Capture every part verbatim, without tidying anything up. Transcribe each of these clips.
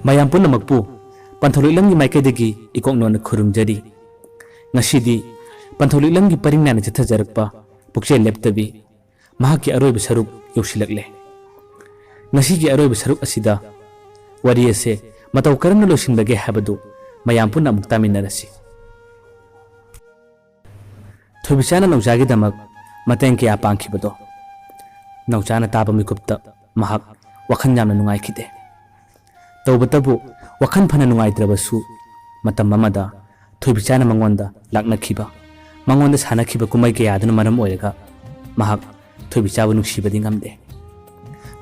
ꯃꯌꯥꯝ ꯄꯨꯝꯅꯃꯛꯄꯨ ꯄꯟꯊꯧ ꯂꯤꯛꯂꯝꯒꯤ ꯃꯥꯏꯀꯩꯗꯒꯤ ꯏꯀꯣꯛ ꯅꯣꯟꯅ ꯈꯨꯔꯨꯝꯖꯔꯤ꯫ ꯉꯁꯤꯗꯤ ꯄꯟꯊꯧ ꯂꯤꯛꯂꯝꯒꯤ ꯄꯔꯤꯡ ꯅꯥꯏꯅ ꯆꯠꯊꯖꯔꯛꯄ ꯄꯨꯛꯆꯦꯜ ꯂꯦꯞꯇꯕꯤ ꯃꯍꯥꯛꯀꯤ ꯑꯔꯣꯏꯕ ꯁꯔꯨꯛ ꯌꯧꯁꯤꯜꯂꯛꯂꯦ꯫ ꯉꯁꯤꯒꯤ ꯑꯔꯣꯏꯕ ꯁꯔꯨꯛ ꯑꯁꯤꯗ ꯋꯥꯔꯤ ꯑꯁꯦ ꯃꯇꯧ ꯀꯔꯝꯅ ꯂꯣꯏꯁꯤꯟꯕꯒꯦ ꯍꯥꯏꯕꯗꯨ ꯃꯌꯥꯝ ꯄꯨꯟꯅ ꯑꯃꯨꯛ ꯇꯥꯃꯤꯟꯅꯔꯁꯤ꯫ ꯊꯣꯏꯕꯤꯆꯥꯅ ꯅꯧꯆꯥꯒꯤꯗꯃꯛ ꯃꯇꯦꯡ ꯀꯌꯥ ꯄꯥꯡꯈꯤꯕꯗꯣ ꯅꯧꯆꯥꯅ ꯇꯥꯕ ꯃꯤꯀꯨꯞꯇ ꯃꯍꯥꯛ ꯋꯥꯈꯜ ꯌꯥꯝꯅ ꯅꯨꯡꯉꯥꯏꯈꯤꯗꯦ꯫ ꯇꯧꯕꯇꯕꯨ ꯋꯥꯈꯜ ꯐꯅ ꯅꯨꯡꯉꯥꯏꯇ꯭ꯔꯕꯁꯨ ꯃꯇꯝ ꯑꯃꯗ ꯊꯣꯏꯕꯤꯆꯥꯅ ꯃꯉꯣꯟꯗ ꯂꯥꯛꯅꯈꯤꯕ, ꯃꯉꯣꯟꯗ ꯁꯥꯟꯅꯈꯤꯕ ꯀꯨꯝꯍꯩ ꯀꯌꯥꯗꯨꯅ ꯃꯔꯝ ꯑꯣꯏꯔꯒ ꯃꯍꯥꯛ ꯊꯣꯏꯕꯤꯆꯥꯕꯨ ꯅꯨꯡꯁꯤꯕꯗꯤ ꯉꯝꯗꯦ꯫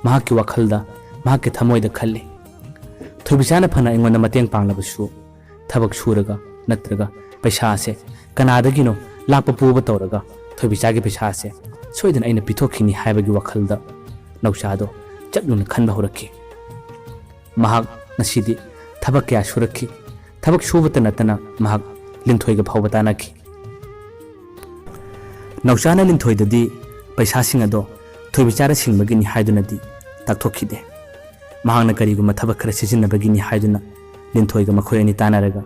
ꯃꯍꯥꯛꯀꯤ ꯋꯥꯈꯜꯗ, ꯃꯍꯥꯛꯀꯤ ꯊꯃꯣꯏꯗ ꯈꯜꯂꯤ, ꯊꯣꯏꯕꯤꯆꯥꯅ ꯐꯅ ꯑꯩꯉꯣꯟꯗ ꯃꯇꯦꯡ ꯄꯥꯡꯂꯕꯁꯨ ꯊꯕꯛ ꯁꯨꯔꯒ ꯅꯠꯇ꯭ꯔꯒ ꯄꯩꯁꯥ ꯑꯁꯦ ꯀꯅꯥꯗꯒꯤꯅꯣ ꯂꯥꯛꯄ ꯄꯨꯕ ꯇꯧꯔꯒ ꯊꯣꯏꯕꯤꯆꯥꯒꯤ ꯄꯩꯁꯥ ꯑꯁꯦ ꯁꯣꯏꯗꯅ ꯑꯩꯅ ꯄꯤꯊꯣꯛꯈꯤꯅꯤ ꯍꯥꯏꯕꯒꯤ ꯋꯥꯈꯜꯗ ꯅꯧꯆꯥꯗꯣ ꯆꯞ ꯌꯨꯡꯅ ꯈꯟꯕ ꯍꯧꯔꯛꯈꯤ꯫ ꯃꯍꯥꯛ ꯉꯁꯤꯗꯤ ꯊꯕꯛ ꯀꯌꯥ ꯁꯨꯔꯛꯈꯤ꯫ ꯊꯕꯛ ꯁꯨꯕꯇ ꯅꯠꯇꯅ ꯃꯍꯥꯛ ꯂꯤꯟꯊꯣꯏꯒ ꯐꯥꯎꯕ ꯇꯥꯟꯅꯈꯤ꯫ ꯅꯧꯆꯥꯅ ꯂꯤꯟꯊꯣꯏꯗꯗꯤ ꯄꯩꯁꯥꯁꯤꯡ ꯑꯗꯣ ꯊꯣꯏꯕꯤꯆꯥꯗ ꯁꯤꯡꯕꯒꯤꯅꯤ ꯍꯥꯏꯗꯨꯅꯗꯤ ꯇꯥꯛꯊꯣꯛꯈꯤꯗꯦ꯫ ꯃꯍꯥꯛꯅ ꯀꯔꯤꯒꯨꯝꯕ ꯊꯕꯛ ꯈꯔ ꯁꯤꯖꯤꯟꯅꯕꯒꯤꯅꯤ ꯍꯥꯏꯗꯨꯅ ꯂꯤꯟꯊꯣꯏꯒ ꯃꯈꯣꯏ ꯑꯅꯤ ꯇꯥꯟꯅꯔꯒ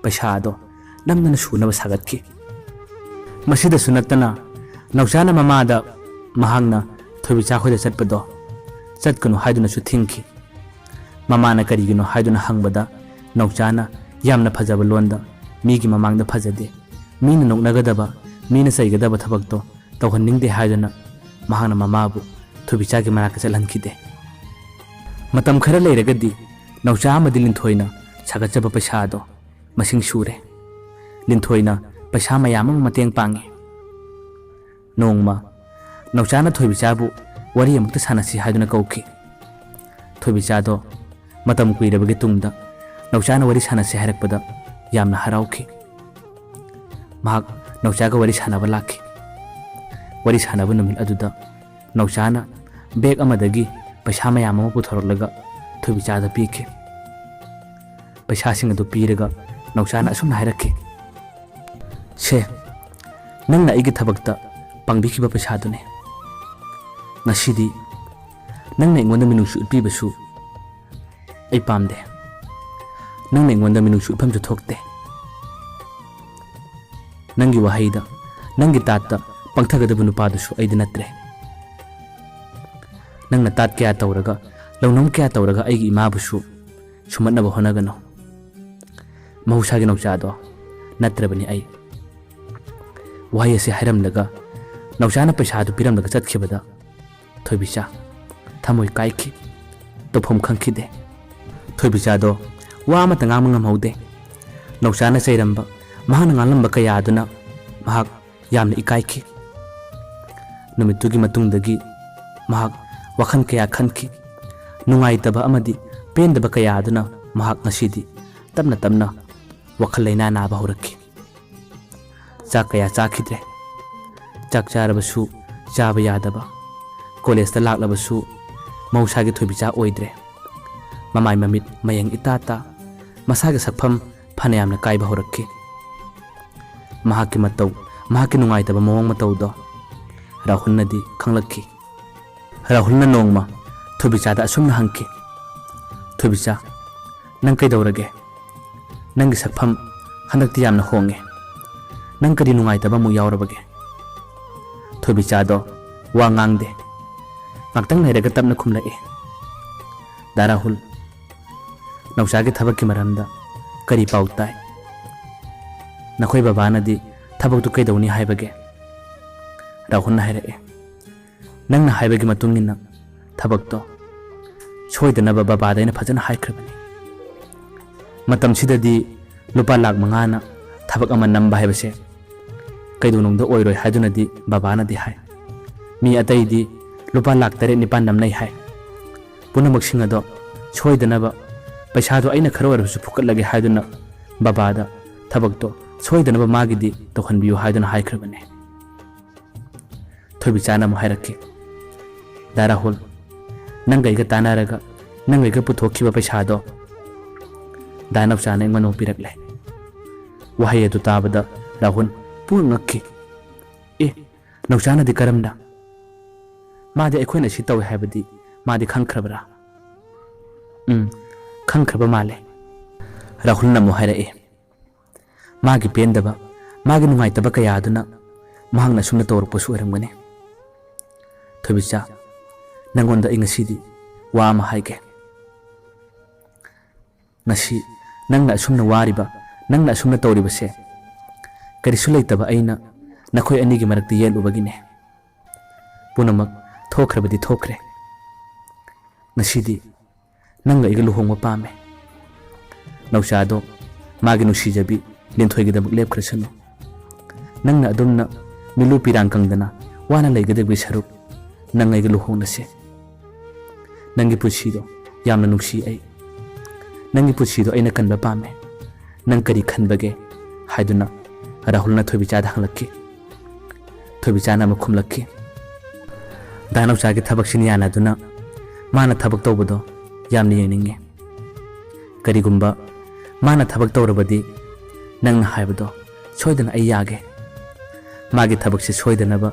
ꯄꯩꯁꯥ ꯑꯗꯣ ꯅꯝꯗꯅ ꯁꯨꯅꯕ ꯁꯥꯒꯠꯈꯤ꯫ ꯃꯁꯤꯗꯁꯨ ꯅꯠꯇꯅ ꯅꯧꯆꯥꯅ ꯃꯃꯥꯗ ꯃꯍꯥꯛꯅ ꯊꯣꯏꯕꯤꯆꯥ ꯈꯣꯏꯗ ꯆꯠꯄꯗꯣ ꯆꯠꯀꯅꯨ ꯍꯥꯏꯗꯨꯅꯁꯨ ꯊꯤꯡꯈꯤ꯫ ꯃꯃꯥꯅ ꯀꯔꯤꯒꯤꯅꯣ ꯍꯥꯏꯗꯨꯅ ꯍꯪꯕꯗ ꯅꯧꯆꯥꯅ ꯌꯥꯝꯅ ꯐꯖꯕ ꯂꯣꯟꯗ ꯃꯤꯒꯤ ꯃꯃꯥꯡꯗ ꯐꯖꯗꯦ, ꯃꯤꯅ ꯅꯣꯛꯅꯒꯗꯕ, ꯃꯤꯅ ꯆꯩꯒꯗꯕ ꯊꯕꯛꯇꯣ ꯇꯧꯍꯟꯅꯤꯡꯗꯦ ꯍꯥꯏꯗꯨꯅ ꯃꯍꯥꯛꯅ ꯃꯃꯥꯕꯨ ꯊꯣꯏꯕꯤꯆꯥꯒꯤ ꯃꯅꯥꯛꯇ ꯆꯠꯍꯟꯈꯤꯗꯦ꯫ ꯃꯇꯝ ꯈꯔ ꯂꯩꯔꯒꯗꯤ ꯅꯧꯆꯥ ꯑꯃꯗꯤ ꯂꯤꯟꯊꯣꯏꯅ ꯁꯥꯒꯠꯆꯕ ꯄꯩꯁꯥ ꯑꯗꯣ ꯃꯁꯤꯡ ꯁꯨꯔꯦ꯫ ꯂꯤꯟꯊꯣꯏꯅ ꯄꯩꯁꯥ ꯃꯌꯥꯝ ꯑꯃ ꯃꯇꯦꯡ ꯄꯥꯡꯉꯤ꯫ ꯅꯣꯡꯃ ꯅꯧꯆꯥꯅ ꯊꯣꯏꯕꯤꯆꯥꯕꯨ ꯋꯥꯔꯤ ꯑꯃꯨꯛꯇ ꯁꯥꯟꯅꯁꯤ ꯍꯥꯏꯗꯨꯅ ꯀꯧꯈꯤ꯫ ꯊꯣꯏꯕꯤꯆꯥꯗꯣ ꯃꯇꯝ ꯀꯨꯏꯔꯕꯒꯤ ꯇꯨꯡꯗ ꯅꯧꯆꯥꯅ ꯋꯥꯔꯤ ꯁꯥꯟꯅꯁꯤ ꯍꯥꯏꯔꯛꯄꯗ ꯌꯥꯝꯅ ꯍꯔꯥꯎꯈꯤ꯫ ꯃꯍꯥꯛ ꯅꯧꯆꯥꯒ ꯋꯥꯔꯤ ꯁꯥꯟꯅꯕ ꯂꯥꯛꯈꯤ꯫ ꯋꯥꯔꯤ ꯁꯥꯟꯅꯕ ꯅꯨꯃꯤꯠ ꯑꯗꯨꯗ ꯅꯧꯆꯥꯅ ꯕꯦꯒ ꯑꯃꯗꯒꯤ ꯄꯩꯁꯥ ꯃꯌꯥꯝ ꯑꯃ ꯄꯨꯊꯣꯔꯛꯂꯒ ꯊꯣꯏꯕꯤꯆꯥꯗ ꯄꯤꯈꯤ꯫ ꯄꯩꯁꯥꯁꯤꯡ ꯑꯗꯨ ꯄꯤꯔꯒ ꯅꯧꯆꯥꯅ ꯑꯁꯨꯝꯅ ꯍꯥꯏꯔꯛꯈꯤ, "ꯁꯦ, ꯅꯪꯅ ꯑꯩꯒꯤ ꯊꯕꯛꯇ ꯄꯥꯡꯕꯤꯈꯤꯕ ꯄꯩꯁꯥꯗꯨꯅꯦ꯫ ꯉꯁꯤꯗꯤ ꯅꯪꯅ ꯑꯩꯉꯣꯟꯗ ꯃꯤꯅꯨꯡꯁꯤ ꯎꯠꯄꯤꯕꯁꯨ ꯑꯩ ꯄꯥꯝꯗꯦ꯫ ꯅꯪꯅ ꯑꯩꯉꯣꯟꯗ ꯃꯤꯅꯨꯡꯁꯤ ꯎꯠꯐꯝꯁꯨ ꯊꯣꯛꯇꯦ꯫ ꯅꯪꯒꯤ ꯋꯥꯍꯩꯗ, ꯅꯪꯒꯤ ꯇꯥꯠꯇ ꯄꯪꯊꯒꯗꯕ ꯅꯨꯄꯥꯗꯨꯁꯨ ꯑꯩꯗꯤ ꯅꯠꯇ꯭ꯔꯦ꯫ ꯅꯪꯅ ꯇꯥꯠ ꯀꯌꯥ ꯇꯧꯔꯒ, ꯂꯧꯅꯝ ꯀꯌꯥ ꯇꯧꯔꯒ ꯑꯩꯒꯤ ꯏꯃꯥꯕꯨꯁꯨ ꯁꯨꯝꯍꯠꯅꯕ ꯍꯣꯠꯅꯒꯅꯨ꯫ ꯃꯍꯧꯁꯥꯒꯤ ꯅꯧꯆꯥꯗꯣ ꯅꯠꯇ꯭ꯔꯕꯅꯤ ꯑꯩ꯫ ꯋꯥꯍꯩ ꯑꯁꯤ ꯍꯥꯏꯔꯝꯂꯒ ꯅꯧꯆꯥꯅ ꯄꯩꯁꯥꯗꯨ ꯄꯤꯔꯝꯂꯒ ꯆꯠꯈꯤꯕꯗ ꯊꯣꯏꯕꯤꯆꯥ ꯊꯃꯣꯏ ꯀꯥꯏꯈꯤ꯫ ꯇꯧꯐꯝ ꯈꯪꯈꯤꯗꯦ꯫ ꯊꯣꯏꯕꯤꯆꯥꯗꯣ ꯋꯥ ꯑꯃꯠꯇ ꯉꯥꯡꯕ ꯉꯝꯍꯧꯗꯦ꯫ ꯅꯧꯆꯥꯅ ꯆꯩꯔꯝꯕ, ꯃꯍꯥꯛꯅ ꯉꯥꯡꯂꯝꯕ ꯀꯌꯥ ꯑꯗꯨꯅ ꯃꯍꯥꯛ ꯌꯥꯝꯅ ꯏꯀꯥꯏꯈꯤ꯫ ꯅꯨꯃꯤꯠꯇꯨꯒꯤ ꯃꯇꯨꯡꯗꯒꯤ ꯃꯍꯥꯛ ꯋꯥꯈꯜ ꯀꯌꯥ ꯈꯟꯈꯤ꯫ ꯅꯨꯡꯉꯥꯏꯇꯕ ꯑꯃꯗꯤ ꯄꯦꯟꯗꯕ ꯀꯌꯥ ꯑꯗꯨꯅ ꯃꯍꯥꯛ ꯉꯁꯤꯗꯤ ꯇꯞꯅ ꯇꯞꯅ ꯋꯥꯈꯜ ꯂꯩꯅꯥ ꯅꯥꯕ ꯍꯧꯔꯛꯈꯤ꯫ ꯆꯥꯛ ꯀꯌꯥ ꯆꯥꯈꯤꯗ꯭ꯔꯦ꯫ ꯆꯥꯛ ꯆꯥꯔꯕꯁꯨ ꯆꯥꯕ ꯌꯥꯗꯕ, ꯀꯣꯂꯦꯖꯇ ꯂꯥꯛꯂꯕꯁꯨ ꯃꯍꯧꯁꯥꯒꯤ ꯊꯣꯏꯕꯤꯆꯥ ꯑꯣꯏꯗ꯭ꯔꯦ꯫ ꯃꯃꯥꯏ ꯃꯃꯤꯠ ꯃꯌꯦꯡ ꯏꯇꯥ ꯇꯥ, ꯃꯁꯥꯒꯤ ꯁꯛꯐꯝ ꯐꯅꯌꯥꯝꯅ ꯀꯥꯏꯕ ꯍꯧꯔꯛꯈꯤ꯫ ꯃꯍꯥꯛꯀꯤ ꯃꯇꯧ, ꯃꯍꯥꯛꯀꯤ ꯅꯨꯡꯉꯥꯏꯇꯕ ꯃꯑꯣꯡ ꯃꯇꯧꯗꯣ ꯔꯥꯍꯨꯜꯅꯗꯤ ꯈꯪꯂꯛꯈꯤ꯫ ꯔꯥꯍꯨꯜꯅ ꯅꯣꯡꯃ ꯊꯣꯏꯕꯤꯆꯥꯗ ꯑꯁꯨꯝꯅ ꯍꯪꯈꯤ, "ꯊꯣꯏꯕꯤꯆꯥ, ꯅꯪ ꯀꯩꯗꯧꯔꯒꯦ? ꯅꯪꯒꯤ ꯁꯛꯐꯝ ꯍꯟꯗꯛꯇꯤ ꯌꯥꯝꯅ ꯍꯣꯡꯉꯦ꯫ ꯅꯪ ꯀꯔꯤ ꯅꯨꯡꯉꯥꯏꯇꯕ ꯑꯃꯨꯛ ꯌꯥꯎꯔꯕꯒꯦ?" ꯊꯣꯏꯕꯤꯆꯥꯗꯣ ꯋꯥ ꯉꯥꯡꯗꯦ꯫ ꯉꯥꯛꯇꯪ ꯂꯩꯔꯒ ꯇꯞꯅ ꯈꯨꯝꯂꯛꯏ, "ꯗꯥ ꯔꯥꯍꯨꯜ, ꯅꯧꯆꯥꯒꯤ ꯊꯕꯛꯀꯤ ꯃꯔꯝꯗ ꯀꯔꯤ ꯄꯥꯎ ꯇꯥꯏ? ꯅꯈꯣꯏ ꯕꯕꯥꯅꯗꯤ ꯊꯕꯛꯇꯨ ꯀꯩꯗꯧꯅꯤ ꯍꯥꯏꯕꯒꯦ?" ꯔꯥꯍꯨꯜꯅ ꯍꯥꯏꯔꯛꯏ, "ꯅꯪꯅ ꯍꯥꯏꯕꯒꯤ ꯃꯇꯨꯡ ꯏꯟꯅ ꯊꯕꯛꯇꯣ ꯁꯣꯏꯗꯅꯕ ꯕꯕꯥꯗ ꯑꯩꯅ ꯐꯖꯅ ꯍꯥꯏꯈ꯭ꯔꯕꯅꯤ꯫ ꯃꯇꯝꯁꯤꯗꯗꯤ ꯂꯨꯄꯥ ꯂꯥꯛ ꯃꯉꯥꯅ ꯊꯕꯛ ꯑꯃ ꯅꯝꯕ ꯍꯥꯏꯕꯁꯦ ꯀꯩꯗꯧꯅꯨꯡꯗ ꯑꯣꯏꯔꯣꯏ ꯍꯥꯏꯗꯨꯅꯗꯤ ꯕꯕꯥꯅꯗꯤ ꯍꯥꯏ꯫ ꯃꯤ ꯑꯇꯩꯗꯤ ꯂꯨꯄꯥ ꯂꯥꯛ ꯇꯔꯦꯠ ꯅꯤꯄꯥꯟ ꯅꯝꯅꯩ ꯍꯥꯏ꯫ ꯄꯨꯝꯅꯃꯛꯁꯤꯡ ꯑꯗꯣ ꯁꯣꯏꯗꯅꯕ ꯄꯩꯁꯥꯗꯣ ꯑꯩꯅ ꯈꯔ ꯑꯣꯏꯔꯕꯁꯨ ꯐꯨꯀꯠꯂꯒꯦ ꯍꯥꯏꯗꯨꯅ ꯕꯕꯥꯗ ꯊꯕꯛꯇꯣ ꯁꯣꯏꯗꯅꯕ ꯃꯥꯒꯤꯗꯤ ꯇꯧꯍꯟꯕꯤꯌꯨ ꯍꯥꯏꯗꯨꯅ ꯍꯥꯏꯈ꯭ꯔꯕꯅꯦ꯫" ꯊꯣꯏꯕꯤꯆꯥꯅ ꯑꯃꯨꯛ ꯍꯥꯏꯔꯛꯈꯤ, "ꯗꯥ ꯔꯥꯍꯨꯜ, ꯅꯪꯒ ꯑꯩꯒ ꯇꯥꯟꯅꯔꯒ ꯅꯪꯒ ꯑꯩꯒ ꯄꯨꯊꯣꯛꯈꯤꯕ ꯄꯩꯁꯥꯗꯣ ꯗꯥ ꯅꯧꯆꯥꯅ ꯑꯩꯉꯣꯟꯗ ꯑꯃꯨꯛ ꯄꯤꯔꯛꯂꯦ꯫" ꯋꯥꯍꯩ ꯑꯗꯨ ꯇꯥꯕꯗ ꯔꯥꯍꯨꯜ ꯄꯨꯡꯉꯛ ꯉꯛꯈꯤ꯫ "ꯑꯦ, ꯅꯧꯆꯥꯅꯗꯤ ꯀꯔꯝꯅ? ꯃꯥꯗꯤ ꯑꯩꯈꯣꯏꯅ ꯁꯤ ꯇꯧꯏ ꯍꯥꯏꯕꯗꯤ ꯃꯥꯗꯤ ꯈꯪꯈ꯭ꯔꯕ꯭ꯔꯥ?" "ꯎꯝ, ꯈꯪꯈ꯭ꯔꯕ ꯃꯥꯜꯂꯦ꯫ ꯔꯥꯍꯨꯜꯅ ꯑꯃꯨꯛ ꯍꯥꯏꯔꯛꯏ, ꯃꯥꯒꯤ ꯄꯦꯟꯗꯕ, ꯃꯥꯒꯤ ꯅꯨꯡꯉꯥꯏꯇꯕ ꯀꯌꯥ ꯑꯗꯨꯅ ꯃꯍꯥꯛꯅ ꯑꯁꯨꯝꯅ ꯇꯧꯔꯛꯄꯁꯨ ꯑꯣꯏꯔꯝꯒꯅꯤ꯫ ꯊꯣꯏꯕꯤꯆꯥ, ꯅꯪꯉꯣꯟꯗ ꯑꯩ ꯉꯁꯤꯗꯤ ꯋꯥ ꯑꯃ ꯍꯥꯏꯒꯦ꯫ ꯉꯁꯤ ꯅꯪꯅ ꯑꯁꯨꯝꯅ ꯋꯥꯔꯤꯕ, ꯅꯪꯅ ꯑꯁꯨꯝꯅ ꯇꯧꯔꯤꯕꯁꯦ ꯀꯔꯤꯁꯨ ꯂꯩꯇꯕ ꯑꯩꯅ ꯅꯈꯣꯏ ꯑꯅꯤꯒꯤ ꯃꯔꯛꯇ ꯌꯦꯠꯂꯨꯕꯒꯤꯅꯦ꯫ ꯄꯨꯝꯅꯃꯛ ꯊꯣꯛꯈ꯭ꯔꯕꯗꯤ ꯊꯣꯛꯈ꯭ꯔꯦ꯫ ꯉꯁꯤꯗꯤ ꯅꯪꯒ ꯑꯩꯒ ꯂꯨꯍꯣꯡꯕ ꯄꯥꯝꯃꯦ꯫ ꯅꯧꯆꯥꯗꯣ ꯃꯥꯒꯤ ꯅꯨꯡꯁꯤꯖꯕꯤ ꯂꯤꯟꯊꯣꯏꯒꯤꯗꯃꯛ ꯂꯦꯞꯈ꯭ꯔꯁꯅꯨ꯫ ꯅꯪꯅ ꯑꯗꯨꯝꯅ ꯃꯤꯂꯨ ꯄꯤꯔꯥꯡ ꯀꯪꯗꯅ ꯋꯥꯅ ꯂꯩꯒꯗꯕꯒꯤ ꯁꯔꯨꯛ, ꯅꯪ ꯑꯩꯒ ꯂꯨꯍꯣꯡꯅꯁꯦ꯫ ꯅꯪꯒꯤ ꯄꯨꯟꯁꯤꯗꯣ ꯌꯥꯝꯅ ꯅꯨꯡꯁꯤ ꯑꯩ꯫ ꯅꯪꯒꯤ ꯄꯨꯟꯁꯤꯗꯣ ꯑꯩꯅ ꯀꯟꯕ ꯄꯥꯝꯃꯦ꯫ ꯅꯪ ꯀꯔꯤ ꯈꯟꯕꯒꯦ? ꯍꯥꯏꯗꯨꯅ ꯔꯥꯍꯨꯜꯅ ꯊꯣꯏꯕꯤꯆꯥꯗ ꯍꯪꯂꯛꯈꯤ꯫ ꯊꯣꯏꯕꯤꯆꯥꯅ ꯑꯃꯨꯛ ꯈꯨꯝꯂꯛꯈꯤ, ꯗꯥ ꯅꯧꯆꯥꯒꯤ ꯊꯕꯛꯁꯤꯅ ꯌꯥꯅꯗꯨꯅ ꯃꯥꯅ ꯊꯕꯛ ꯇꯧꯕꯗꯣ ꯌꯥꯝꯅ ꯌꯦꯡꯅꯤꯡꯉꯤ꯫ ꯀꯔꯤꯒꯨꯝꯕ ꯃꯥꯅ ꯊꯕꯛ ꯇꯧꯔꯕꯗꯤ ꯅꯪꯅ ꯍꯥꯏꯕꯗꯣ ꯁꯣꯏꯗꯅ ꯑꯩ ꯌꯥꯒꯦ꯫ ꯃꯥꯒꯤ ꯊꯕꯛꯁꯦ ꯁꯣꯏꯗꯅꯕ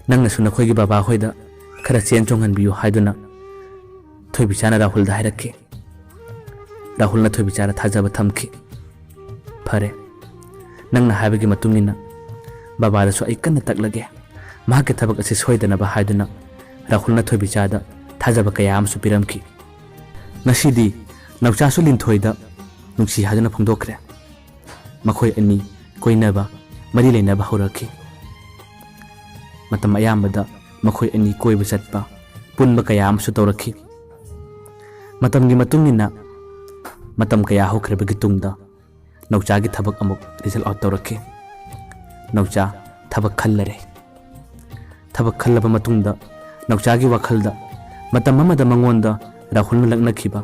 ꯅꯪꯅꯁꯨ ꯅꯈꯣꯏꯒꯤ ꯕꯕꯥꯍꯣꯏꯗ ꯈꯔ ꯆꯦꯟ ꯆꯣꯡꯍꯟꯕꯤꯌꯨ ꯍꯥꯏꯗꯨꯅ ꯊꯣꯏꯕꯤꯆꯥꯅ ꯔꯥꯍꯨꯜꯗ ꯍꯥꯏꯔꯛꯈꯤ꯫ ꯔꯥꯍꯨꯜꯅ ꯊꯣꯏꯕꯤꯆꯥꯗ ꯊꯥꯖꯕ ꯊꯝꯈꯤ꯫ ꯐꯔꯦ, ꯅꯪꯅ ꯍꯥꯏꯕꯒꯤ ꯃꯇꯨꯡ ꯏꯟꯅ ꯕꯕꯥꯗꯁꯨ ꯑꯩ ꯀꯟꯅ ꯇꯛꯂꯒꯦ꯫ ꯃꯍꯥꯛꯀꯤ ꯊꯕꯛ ꯑꯁꯤ ꯁꯣꯏꯗꯅꯕ ꯍꯥꯏꯗꯨꯅ ꯔꯥꯍꯨꯜꯅ ꯊꯣꯏꯕꯤꯆꯥꯗ ꯊꯥꯖꯕ ꯀꯌꯥ ꯑꯃꯁꯨ ꯄꯤꯔꯝꯈꯤ꯫ ꯉꯁꯤꯗꯤ ꯅꯧꯆꯥꯁꯨ ꯂꯤꯟꯊꯣꯏꯗ ꯅꯨꯡꯁꯤ ꯍꯥꯏꯗꯨꯅ ꯐꯣꯡꯗꯣꯛꯈ꯭ꯔꯦ꯫ ꯃꯈꯣꯏ ꯑꯅꯤ ꯀꯣꯏꯅꯕ, ꯃꯔꯤ ꯂꯩꯅꯕ ꯍꯧꯔꯛꯈꯤ꯫ ꯃꯇꯝ ꯑꯌꯥꯝꯕꯗ ꯃꯈꯣꯏ ꯑꯅꯤ ꯀꯣꯏꯕ ꯆꯠꯄ, ꯄꯨꯟꯕ ꯀꯌꯥ ꯑꯃꯁꯨ ꯇꯧꯔꯛꯈꯤ꯫ ꯃꯇꯝꯒꯤ ꯃꯇꯨꯡ ꯏꯟꯅ ꯃꯇꯝ ꯀꯌꯥ ꯍꯧꯈ꯭ꯔꯕꯒꯤ ꯇꯨꯡꯗ ꯅꯧꯆꯥꯒꯤ ꯊꯕꯛ ꯑꯃꯨꯛ result out ꯇꯧꯔꯛꯈꯤ꯫ ꯅꯧꯆꯥ ꯊꯕꯛ ꯈꯜꯂꯔꯦ꯫ ꯊꯕꯛ ꯈꯜꯂꯕ ꯃꯇꯨꯡꯗ ꯅꯧꯆꯥꯒꯤ ꯋꯥꯈꯜꯗ ꯃꯇꯝ ꯑꯃꯗ ꯃꯉꯣꯟꯗ ꯔꯥꯍꯨꯜꯅ ꯂꯛꯅꯈꯤꯕ,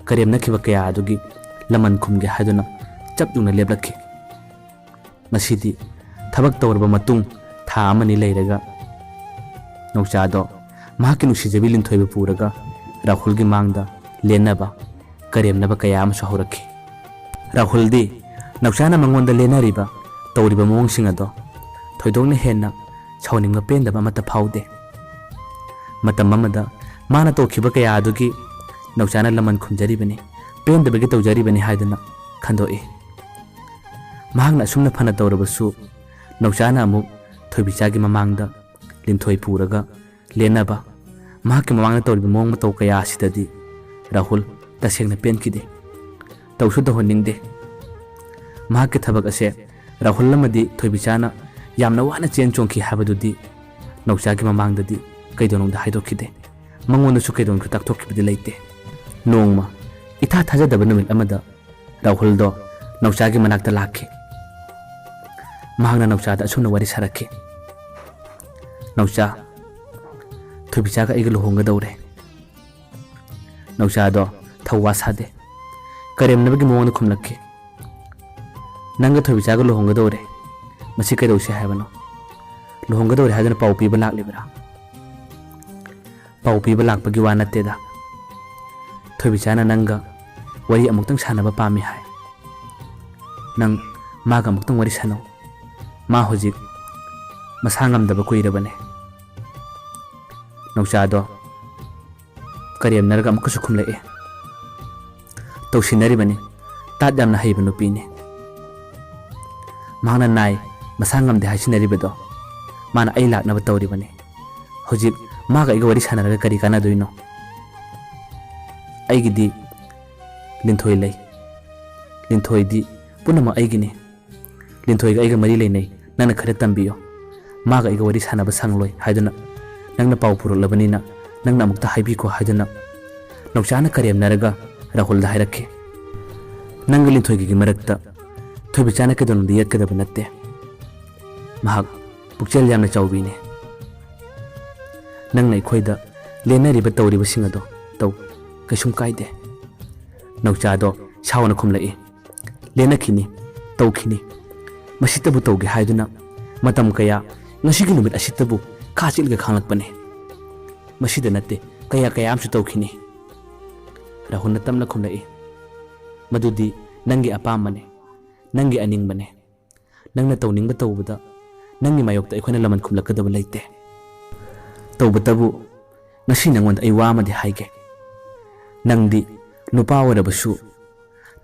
ꯀꯔꯦꯝꯅꯈꯤꯕ ꯀꯌꯥ ꯑꯗꯨꯒꯤ ꯂꯃꯟ ꯈꯨꯝꯒꯦ ꯍꯥꯏꯗꯨꯅ ꯆꯞ ꯌꯨꯡꯅ ꯂꯦꯞꯂꯛꯈꯤ꯫ ꯉꯁꯤꯗꯤ ꯊꯕꯛ ꯇꯧꯔꯕ ꯃꯇꯨꯡ ꯊꯥ ꯑꯃꯅꯤ ꯂꯩꯔꯒ ꯅꯧꯆꯥꯗꯣ ꯃꯍꯥꯛꯀꯤ ꯅꯨꯡꯁꯤꯖꯕꯤ ꯂꯤꯟꯊꯣꯏꯕꯨ ꯄꯨꯔꯒ ꯔꯥꯍꯨꯜꯒꯤ ꯃꯥꯡꯗ ꯂꯦꯟꯅꯕ, ꯀꯔꯦꯝꯅꯕ ꯀꯌꯥ ꯑꯃꯁꯨ ꯍꯧꯔꯛꯈꯤ꯫ ꯔꯥꯍꯨꯜꯗꯤ ꯅꯧꯆꯥꯅ ꯃꯉꯣꯟꯗ ꯂꯦꯟꯅꯔꯤꯕ, ꯇꯧꯔꯤꯕ ꯃꯑꯣꯡꯁꯤꯡ ꯑꯗꯣ ꯊꯣꯏꯗꯣꯛꯅ ꯍꯦꯟꯅ ꯁꯥꯎꯅꯤꯡꯕ ꯄꯦꯟꯗꯕ ꯑꯃꯠꯇ ꯐꯥꯎꯗꯦ꯫ ꯃꯇꯝ ꯑꯃꯗ ꯃꯥꯅ ꯇꯧꯈꯤꯕ ꯀꯌꯥ ꯑꯗꯨꯒꯤ ꯅꯧꯆꯥꯅ ꯂꯃꯟ ꯈꯨꯝꯖꯔꯤꯕꯅꯤ꯫ ꯄꯦꯟꯗꯕꯒꯤ ꯇꯧꯖꯔꯤꯕꯅꯤ ꯍꯥꯏꯗꯨꯅ ꯈꯟꯗꯣꯛꯏ꯫ ꯃꯍꯥꯛꯅ ꯑꯁꯨꯝꯅ ꯐꯅ ꯇꯧꯔꯕꯁꯨ, ꯅꯧꯆꯥꯅ ꯑꯃꯨꯛ ꯊꯣꯏꯕꯤꯆꯥꯒꯤ ꯃꯃꯥꯡꯗ ꯂꯤꯟꯊꯣꯏ ꯄꯨꯔꯒ ꯂꯦꯟꯅꯕ, ꯃꯍꯥꯛꯀꯤ ꯃꯃꯥꯡꯗ ꯇꯧꯔꯤꯕ ꯃꯑꯣꯡ ꯃꯇꯧ ꯀꯌꯥ ꯑꯁꯤꯗꯗꯤ ꯔꯥꯍꯨꯜ ꯇꯁꯦꯡꯅ ꯄꯦꯟꯈꯤꯗꯦ꯫ ꯇꯧꯁꯨ ꯇꯧꯍꯟꯅꯤꯡꯗꯦ꯫ ꯃꯍꯥꯛꯀꯤ ꯊꯕꯛ ꯑꯁꯦ ꯔꯥꯍꯨꯜ ꯑꯃꯗꯤ ꯊꯣꯏꯕꯤꯆꯥꯅ ꯌꯥꯝꯅ ꯋꯥꯅ ꯆꯦꯟ ꯆꯣꯡꯈꯤ ꯍꯥꯏꯕꯗꯨꯗꯤ ꯅꯧꯆꯥꯒꯤ ꯃꯃꯥꯡꯗꯗꯤ ꯀꯩꯗꯧꯅꯨꯡꯗ ꯍꯥꯏꯗꯣꯛꯈꯤꯗꯦ꯫ ꯃꯉꯣꯟꯗꯁꯨ ꯀꯩꯗꯧꯅꯨꯡꯗ ꯇꯥꯛꯊꯣꯛꯈꯤꯕꯗꯤ ꯂꯩꯇꯦ꯫ ꯅꯣꯡꯃ ꯏꯊꯥ ꯊꯥꯖꯗꯕ ꯅꯨꯃꯤꯠ ꯑꯃꯗ ꯔꯥꯍꯨꯜꯗꯣ ꯅꯧꯆꯥꯒꯤ ꯃꯅꯥꯛꯇ ꯂꯥꯛꯈꯤ꯫ ꯃꯍꯥꯛꯅ ꯅꯧꯆꯥꯗ ꯑꯁꯨꯝꯅ ꯋꯥꯔꯤ ꯁꯥꯔꯛꯈꯤ, "ꯅꯧꯆꯥ, ꯊꯣꯏꯕꯤꯆꯥꯒ ꯑꯩꯒ ꯂꯨꯍꯣꯡꯒꯗꯧꯔꯦ꯫" ꯅꯧꯆꯥꯗꯣ ꯊꯧꯋꯥ ꯁꯥꯗꯦ꯫ ꯀꯔꯦꯝꯅꯕꯒꯤ ꯃꯑꯣꯡꯗ ꯈꯨꯝꯂꯛꯈꯤ, "ꯅꯪꯒ ꯊꯣꯏꯕꯤꯆꯥꯒ ꯂꯨꯍꯣꯡꯒꯗꯧꯔꯦ꯫ ꯃꯁꯤ ꯀꯩꯗꯧꯁꯦ ꯍꯥꯏꯕꯅꯣ? ꯂꯨꯍꯣꯡꯒꯗꯧꯔꯦ ꯍꯥꯏꯗꯨꯅ ꯄꯥꯎ ꯄꯤꯕ ꯂꯥꯛꯂꯤꯕ꯭ꯔꯥ?" "ꯄꯥꯎ ꯄꯤꯕ ꯂꯥꯛꯄꯒꯤ ꯋꯥ ꯅꯠꯇꯦꯗ꯫ ꯊꯣꯏꯕꯤꯆꯥꯅ ꯅꯪꯒ ꯋꯥꯔꯤ ꯑꯃꯨꯛꯇꯪ ꯁꯥꯟꯅꯕ ꯄꯥꯝꯃꯤ ꯍꯥꯏ꯫ ꯅꯪ ꯃꯥꯒ ꯑꯃꯨꯛꯇꯪ ꯋꯥꯔꯤ ꯁꯥꯟꯅꯧ꯫ ꯃꯥ ꯍꯧꯖꯤꯛ ꯃꯁꯥ ꯉꯝꯗꯕ ꯀꯨꯏꯔꯕꯅꯦ꯫" ꯅꯧꯆꯥꯗꯣ ꯀꯔꯦꯝꯅꯔꯒ ꯑꯃꯨꯛꯀꯁꯨ ꯈꯨꯝꯂꯛꯏ, "ꯇꯧꯁꯤꯟꯅꯔꯤꯕꯅꯤ꯫ ꯇꯥꯠ ꯌꯥꯝꯅ ꯍꯩꯕ ꯅꯨꯄꯤꯅꯤ꯫ ꯃꯍꯥꯛꯅ ꯅꯥꯏ, ꯃꯁꯥ ꯉꯝꯗꯦ ꯍꯥꯏꯁꯤꯟꯅꯔꯤꯕꯗꯣ, ꯃꯥꯅ ꯑꯩ ꯂꯥꯛꯅꯕ ꯇꯧꯔꯤꯕꯅꯤ꯫ ꯍꯧꯖꯤꯛ ꯃꯥꯒ ꯑꯩꯒ ꯋꯥꯔꯤ ꯁꯥꯟꯅꯔꯒ ꯀꯔꯤ ꯀꯥꯟꯅꯗꯣꯏꯅꯣ? ꯑꯩꯒꯤꯗꯤ ꯂꯤꯟꯊꯣꯏ ꯂꯩ꯫ ꯂꯤꯟꯊꯣꯏꯗꯤ ꯄꯨꯝꯅꯃꯛ ꯑꯩꯒꯤꯅꯤ꯫ ꯂꯤꯟꯊꯣꯏꯒ ꯑꯩꯒ ꯃꯔꯤ ꯂꯩꯅꯩ꯫ ꯅꯪꯅ ꯈꯔ ꯇꯝꯕꯤꯌꯣ꯫ ꯃꯥꯒ ꯑꯩꯒ ꯋꯥꯔꯤ ꯁꯥꯟꯅꯕ ꯁꯪꯂꯣꯏ ꯍꯥꯏꯗꯨꯅ ꯅꯪꯅ ꯄꯥꯎ ꯄꯨꯔꯛꯂꯕꯅꯤꯅ ꯅꯪꯅ ꯑꯃꯨꯛꯇ ꯍꯥꯏꯕꯤꯈꯣ" ꯍꯥꯏꯗꯨꯅ ꯅꯧꯆꯥꯅ ꯀꯔꯦꯝꯅꯔꯒ ꯔꯥꯍꯨꯜꯗ ꯍꯥꯏꯔꯛꯈꯤ, "ꯅꯪꯒ ꯂꯤꯟꯊꯣꯏꯒꯒꯤ ꯃꯔꯛꯇ ꯊꯣꯏꯕꯤꯆꯥꯅ ꯀꯩꯗꯧꯅꯨꯡꯗ ꯌꯦꯠꯀꯗꯕ ꯅꯠꯇꯦ꯫ ꯃꯍꯥꯛ ꯄꯨꯛꯆꯦꯜ ꯌꯥꯝꯅ ꯆꯥꯎꯕꯤꯅꯤ꯫ ꯅꯪꯅ ꯑꯩꯈꯣꯏꯗ ꯂꯦꯟꯅꯔꯤꯕ ꯇꯧꯔꯤꯕꯁꯤꯡ ꯑꯗꯣ ꯇꯧ, ꯀꯩꯁꯨꯝ ꯀꯥꯏꯗꯦ꯫" ꯅꯧꯆꯥꯗꯣ ꯁꯥꯎꯅ ꯈꯨꯝꯂꯛꯏ, "ꯂꯦꯟꯅꯈꯤꯅꯤ, ꯇꯧꯈꯤꯅꯤ꯫ ꯃꯁꯤꯇꯕꯨ ꯇꯧꯒꯦ ꯍꯥꯏꯗꯨꯅ ꯃꯇꯝ ꯀꯌꯥ, ꯉꯁꯤꯒꯤ ꯅꯨꯃꯤꯠ ꯑꯁꯤꯇꯕꯨ ꯈꯥ ꯆꯤꯠꯂꯒ ꯈꯥꯡꯂꯛꯄꯅꯤ꯫ ꯃꯁꯤꯗ ꯅꯠꯇꯦ, ꯀꯌꯥ ꯀꯌꯥ ꯑꯃꯁꯨ ꯇꯧꯈꯤꯅꯤ꯫" ꯔꯥꯍꯨꯜꯅ ꯇꯞꯅ ꯈꯨꯝꯂꯛꯏ, "ꯃꯗꯨꯗꯤ ꯅꯪꯒꯤ ꯑꯄꯥꯝꯕꯅꯤ, ꯅꯪꯒꯤ ꯑꯅꯤꯡꯕꯅꯤ꯫ ꯅꯪꯅ ꯇꯧꯅꯤꯡꯕ ꯇꯧꯕꯗ ꯅꯪꯒꯤ ꯃꯥꯌꯣꯛꯇ ꯑꯩꯈꯣꯏꯅ ꯂꯃꯟ ꯈꯨꯝꯂꯛꯀꯗꯕ ꯂꯩꯇꯦ꯫ ꯇꯧꯕꯇꯕꯨ ꯉꯁꯤ ꯅꯪꯉꯣꯟꯗ ꯑꯩ ꯋꯥ ꯑꯃꯗꯤ ꯍꯥꯏꯒꯦ꯫ ꯅꯪꯗꯤ ꯅꯨꯄꯥ ꯑꯣꯏꯔꯕꯁꯨ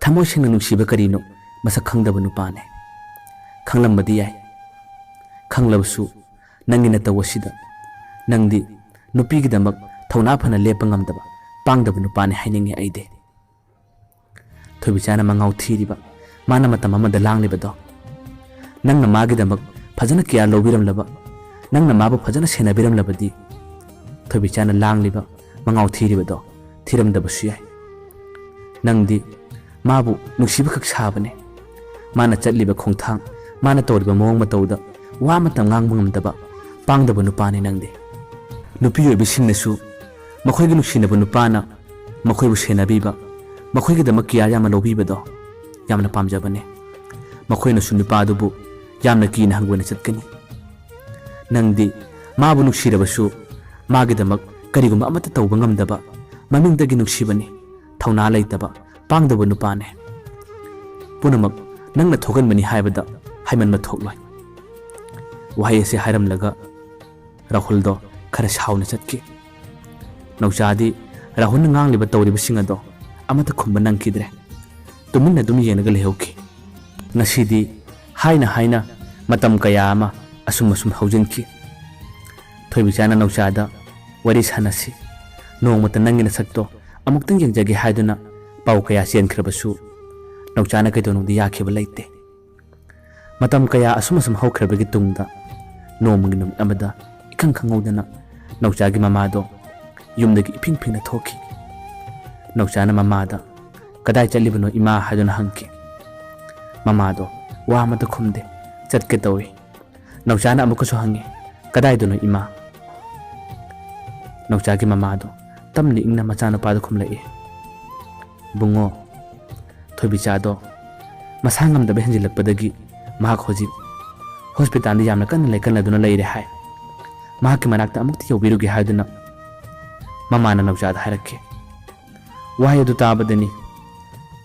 ꯊꯃꯣꯏ ꯁꯦꯡꯅ ꯅꯨꯡꯁꯤꯕ ꯀꯔꯤꯅꯣ ꯃꯁꯛ ꯈꯪꯗꯕ ꯅꯨꯄꯥꯅꯦ꯫ ꯈꯪꯂꯝꯕꯗꯤ ꯌꯥꯏ, ꯈꯪꯂꯕꯁꯨ ꯅꯪꯒꯤ ꯅꯇꯧ ꯑꯁꯤꯗ ꯅꯪꯗꯤ ꯅꯨꯄꯤꯒꯤꯗꯃꯛ ꯊꯧꯅꯥ ꯐꯅ ꯂꯦꯞꯄ ꯉꯝꯗꯕ ꯄꯥꯡꯗꯕ ꯅꯨꯄꯥꯅꯦ ꯍꯥꯏꯅꯤꯡꯉꯤ ꯑꯩꯗꯤ꯫ ꯊꯣꯏꯕꯤꯆꯥꯅ ꯃꯉꯥꯎ ꯊꯤꯔꯤꯕ, ꯃꯥꯅ ꯃꯇꯝ ꯑꯃꯗ ꯂꯥꯡꯂꯤꯕꯗꯣ, ꯅꯪꯅ ꯃꯥꯒꯤꯗꯃꯛ ꯐꯖꯅ ꯀꯤꯌꯥꯔ ꯂꯧꯕꯤꯔꯝꯂꯕ, ꯅꯪꯅ ꯃꯥꯕꯨ ꯐꯖꯅ ꯁꯦꯟꯅꯕꯤꯔꯝꯂꯕꯗꯤ ꯊꯣꯏꯕꯤꯆꯥꯅ ꯂꯥꯡꯂꯤꯕ, ꯃꯉꯥꯎ ꯊꯤꯔꯤꯕꯗꯣ ꯊꯤꯔꯝꯗꯕꯁꯨ ꯌꯥꯏ꯫ ꯅꯪꯗꯤ ꯃꯥꯕꯨ ꯅꯨꯡꯁꯤꯕꯈꯛ ꯁꯥꯕꯅꯦ꯫ ꯃꯥꯅ ꯆꯠꯂꯤꯕ ꯈꯣꯡꯊꯥꯡ, ꯃꯥꯅ ꯇꯧꯔꯤꯕ ꯃꯑꯣꯡ ꯃꯇꯧꯗ ꯋꯥ ꯑꯃꯇ ꯉꯥꯡꯕ ꯉꯝꯗꯕ ꯄꯥꯡꯗꯕ ꯅꯨꯄꯥꯅꯤ ꯅꯪꯗꯤ꯫ ꯅꯨꯄꯤ ꯑꯣꯏꯕꯁꯤꯡꯅꯁꯨ ꯃꯈꯣꯏꯒꯤ ꯅꯨꯡꯁꯤꯅꯕ ꯅꯨꯄꯥꯅ ꯃꯈꯣꯏꯕꯨ ꯁꯦꯟꯅꯕꯤꯕ, ꯃꯈꯣꯏꯒꯤꯗꯃꯛ ꯀꯤꯌꯥꯔ ꯌꯥꯝꯅ ꯂꯧꯕꯤꯕꯗꯣ ꯌꯥꯝꯅ ꯄꯥꯝꯖꯕꯅꯦ꯫ ꯃꯈꯣꯏꯅꯁꯨ ꯅꯨꯄꯥꯗꯨꯕꯨ ꯌꯥꯝꯅ ꯀꯤꯅ ꯍꯪꯒꯣꯏꯅ ꯆꯠꯀꯅꯤ꯫ ꯅꯪꯗꯤ ꯃꯥꯕꯨ ꯅꯨꯡꯁꯤꯔꯕꯁꯨ ꯃꯥꯒꯤꯗꯃꯛ ꯀꯔꯤꯒꯨꯝꯕ ꯑꯃꯠꯇ ꯇꯧꯕ ꯉꯝꯗꯕ, ꯃꯃꯤꯡꯗꯒꯤ ꯅꯨꯡꯁꯤꯕꯅꯤ, ꯊꯧꯅꯥ ꯂꯩꯇꯕ, ꯄꯥꯡꯗꯕ ꯅꯨꯄꯥꯅꯦ꯫ ꯄꯨꯝꯅꯃꯛ ꯅꯪꯅ ꯊꯣꯛꯍꯟꯕꯅꯤ ꯍꯥꯏꯕꯗ ꯍꯥꯏꯃꯟꯕ ꯊꯣꯛꯂꯣꯏ꯫ ꯋꯥꯍꯩ ꯑꯁꯤ ꯍꯥꯏꯔꯝꯂꯒ ꯔꯥꯍꯨꯜꯗꯣ ꯈꯔ ꯁꯥꯎꯅ ꯆꯠꯈꯤ꯫ ꯅꯧꯆꯥꯗꯤ ꯔꯥꯍꯨꯜꯅ ꯉꯥꯡꯂꯤꯕ ꯇꯧꯔꯤꯕꯁꯤꯡ ꯑꯗꯣ ꯑꯃꯠꯇ ꯈꯨꯝꯕ ꯅꯪꯈꯤꯗ꯭ꯔꯦ꯫ ꯇꯨꯃꯤꯟꯅ ꯑꯗꯨꯝ ꯌꯦꯡꯂꯒ ꯂꯩꯍꯧꯈꯤ꯫ ꯉꯁꯤꯗꯤ ꯍꯥꯏꯅ ꯍꯥꯏꯅ ꯃꯇꯝ ꯀꯌꯥ ꯑꯃ ꯑꯁꯨꯝ ꯑꯁꯨꯝ ꯍꯧꯖꯤꯟꯈꯤ꯫ ꯊꯣꯏꯕꯤꯆꯥꯅ ꯅꯧꯆꯥꯗ ꯋꯥꯔꯤ ꯁꯥꯟꯅꯁꯤ, ꯅꯣꯡꯃꯇ ꯅꯪꯒꯤ ꯅꯁꯛꯇꯣ ꯑꯃꯨꯛꯇꯪ ꯌꯦꯡꯖꯒꯦ ꯍꯥꯏꯗꯨꯅ ꯄꯥꯎ ꯀꯌꯥ ꯆꯦꯟꯈ꯭ꯔꯕꯁꯨ ꯅꯧꯆꯥꯅ ꯀꯩꯗꯧꯅꯨꯡꯗ ꯌꯥꯈꯤꯕ ꯂꯩꯇꯦ꯫ ꯃꯇꯝ ꯀꯌꯥ ꯑꯁꯨꯝ ꯑꯁꯨꯝ ꯍꯧꯈ꯭ꯔꯕꯒꯤ ꯇꯨꯡꯗ ꯅꯣꯡꯃꯒꯤ ꯅꯨꯃꯤꯠ ꯑꯃꯗ ꯏꯈꯪ ꯈꯪꯍꯧꯗꯅ ꯅꯧꯆꯥꯒꯤ ꯃꯃꯥꯗꯣ ꯌꯨꯝꯗꯒꯤ ꯏꯐꯤꯡ ꯐꯤꯡꯅ ꯊꯣꯛꯈꯤ꯫ ꯅꯧꯆꯥꯅ ꯃꯃꯥꯗ "ꯀꯗꯥꯏ ꯆꯠꯂꯤꯕꯅꯣ ꯏꯃꯥ?" ꯍꯥꯏꯗꯨꯅ ꯍꯪꯈꯤ꯫ ꯃꯃꯥꯗꯣ ꯋꯥ ꯑꯃꯠꯇ ꯈꯨꯝꯗꯦ꯫ "ꯆꯠꯀꯦ ꯇꯧꯏ꯫" ꯅꯧꯆꯥꯅ ꯑꯃꯨꯛꯀꯁꯨ ꯍꯪꯉꯤ, "ꯀꯗꯥꯏꯗꯅꯣ ꯏꯃꯥ?" ꯅꯧꯆꯥꯒꯤ ꯃꯃꯥꯗꯣ ꯇꯞꯅ ꯏꯪꯅ ꯃꯆꯥꯅꯨꯄꯥꯗ ꯈꯨꯝꯂꯛꯏ, "ꯕꯨꯡꯉꯣ, ꯊꯣꯏꯕꯤꯆꯥꯗꯣ ꯃꯁꯥ ꯉꯝꯗꯕ ꯍꯦꯟꯖꯤꯜꯂꯛꯄꯗꯒꯤ ꯃꯍꯥꯛ ꯍꯧꯖꯤꯛ ꯍꯣꯁꯄꯤꯇꯥꯜꯗ ꯌꯥꯝꯅ ꯀꯟꯅ ꯂꯥꯏꯀꯠꯅꯗꯨꯅ ꯂꯩꯔꯦ ꯍꯥꯏ꯫ ꯃꯍꯥꯛꯀꯤ ꯃꯅꯥꯛꯇ ꯑꯃꯨꯛꯇ ꯌꯧꯕꯤꯔꯨꯒꯦ" ꯍꯥꯏꯗꯨꯅ ꯃꯃꯥꯅ ꯅꯧꯆꯥꯗ ꯍꯥꯏꯔꯛꯈꯤ꯫ ꯋꯥꯍꯩ ꯑꯗꯨ ꯇꯥꯕꯗꯅꯤ